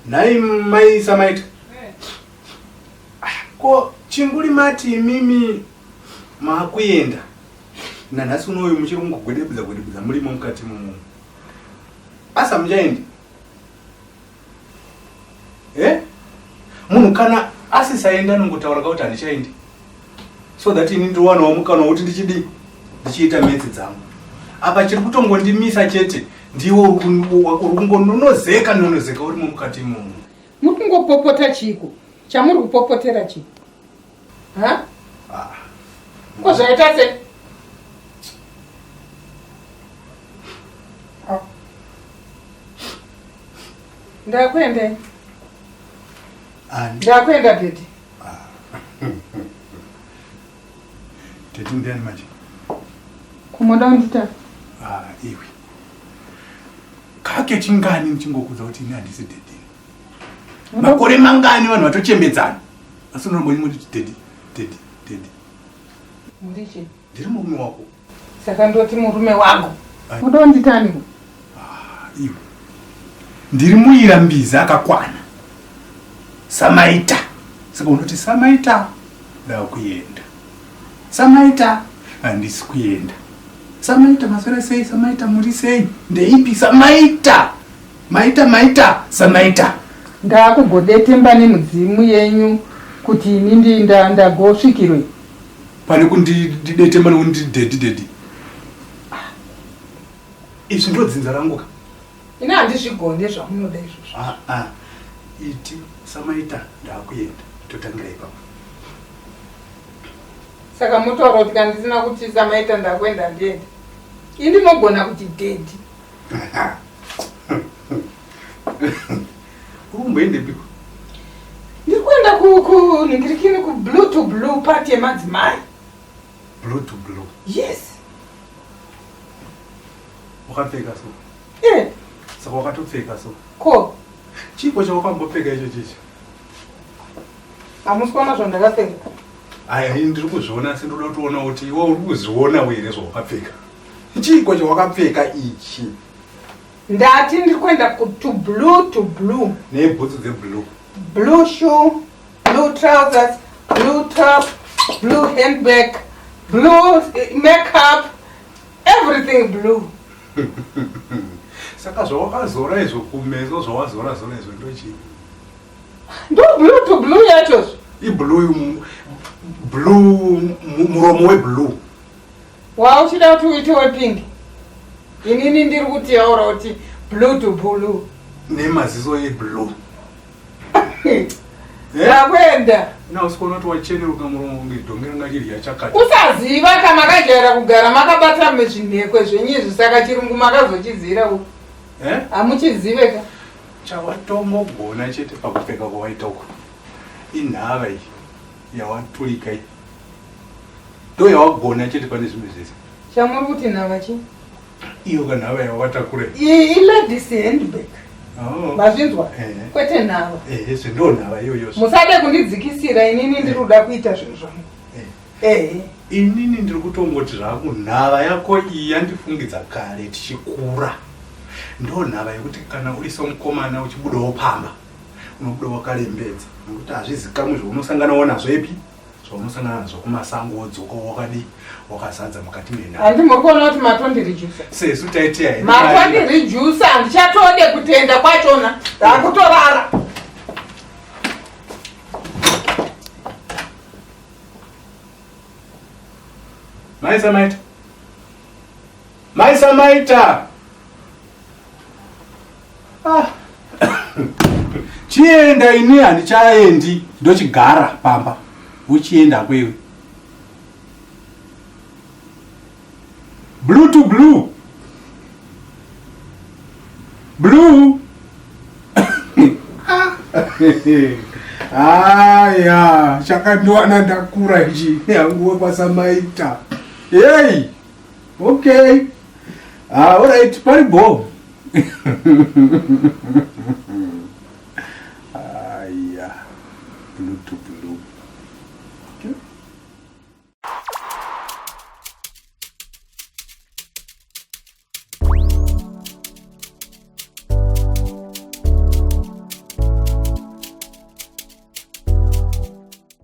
Nhai mai Samaita. Ah, ko chinguri mati imimi makuenda nanhasi unoyu muchiri kungogwedebudza gwedebudza murimo mukati mumu basa muchaendi eh? Munhu kana asisaendi anongotaura ka kuti handichaendi so that ini ndiwanawo mukana wekuti ndichidii ndichiita metsi dzangu apa chiri kutongondimisa chete ndiwo uri kungononozeka nonozeka urimo mukati imomo. Muri kungopopota chiiko? Chamuri kupopotera chii? Ha? Ah. Ko zvaita sei? Ah. Ndakuenda. Ndakuenda daddy. Daddy ndiani manje? Kumoda kundita? Ah, iwe. Kake chingani muchingokudza kuti ini handisi daddy. Makore mangani vanhu vatochembedzana. Asi unombonyimoti daddy, daddy, daddy. Muri chii? Ndiri murume wako. Saka ndoti murume wako. Muda kunditani? Ah, iwe. Ndiri muira mbizi akakwana. Samaita. Saka unoti Samaita ndakuenda. Samaita handisi kuenda. Samaita maswera sei? Samaita muri sei? Ndeipi Samaita? Maita maita Samaita. Ndakugodetemba nemudzimu yenyu kuti ini ndagosvikirwe. Pane kundidetemba nekundi daddy daddy. Izvi ndo dzinza rangu ka. Ini handizvigone zvamunoda izvozvo. Ah ah. Iti Samaita ndakuenda totangira ipapo. Saka motaura kuti kana ndisina kuti Samaita ndakuenda ndiende. Ini ndinogona kuti daddy. Uri kumboendepiko? Ndiri kuenda kunhingirikini ku blue to blue party yemadzimai. Blue to blue. Yes. Wakapfeka so? Eh. Saka wakatopfeka so? Ko. Chiiko chawakambopfeka icho chichi? Hamusi kuona zvandakapfeka? Aya, ini ndiri kuzviona asi ndoda kutoona kuti iwe uri kuzvionawo here zvawakapfeka. Chiiko chawakapfeka ichi? Ndati ndiri kuenda to blue to blue. Nebhutsu dzeblue. Blue shoe, blue trousers, blue top, blue handbag, blue makeup, everything blue. Saka zvawakazora izvo kumeso zvawazora zora izvo ndochii? Ndo blue to blue yacho. Iblue blue muromo weblue. Wauchida kuti uite wepink. Inini ndiri kuti yaura kuti blue to blue. Nemaziso eblue. Ndakuenda. Na usikuona kuti wacheneruka muromo kunge dhongi ranga chirya chakati. Kusaziva ka makajaira kugara makabata zvinhekwe zvenyu izvi saka chirungu makazochizira ku. Eh? Hamuchizive ka. Chawatongogona chete pakupfeka kwawaita uku. Inhava iyi yawaturika iyi. Ndo yawagona chete pane zvimwe zvese. Chamuri kuti nhava chii? Iyo ka nhava yawatakura. Iyi iladies handbag. Oh. Mazvinzwa? Eh. Kwete nhava. Eh, zve ndo nhava iyoyo. Musade kundidzikisira inini ndiri kuda kuita zvinhu zvangu. Eh. Eh. Inini ndiri kutongoti zvangu nhava yako iyi yandifungidza kare tichikura. Ndo nhava yekuti kana uri somukomana uchibudawo pamba unobuda wakarembedza nekuti hazvizikamwi zvaunosanganawo nazvo ipi zvaunosangana nazvo kumasango wodzoka wakadii wakazadza mukati menhava. Handi muri kuona kuti matondirejusa. Sesu taiti hedu. Matondirejusa handichatode kutenda kwachona ndakutorara. Mai Samaita. Mai Samaita. Ah. Chienda ini handichaendi ndochigara pamba. Uchienda kwewe. Blue to blue. Blue. Aya, chakandiwana ndakura ichi yanguwe kwaSamaita. Hey. Okay. Ah, all right, pari bho. Aya. Blue to blue. Okay.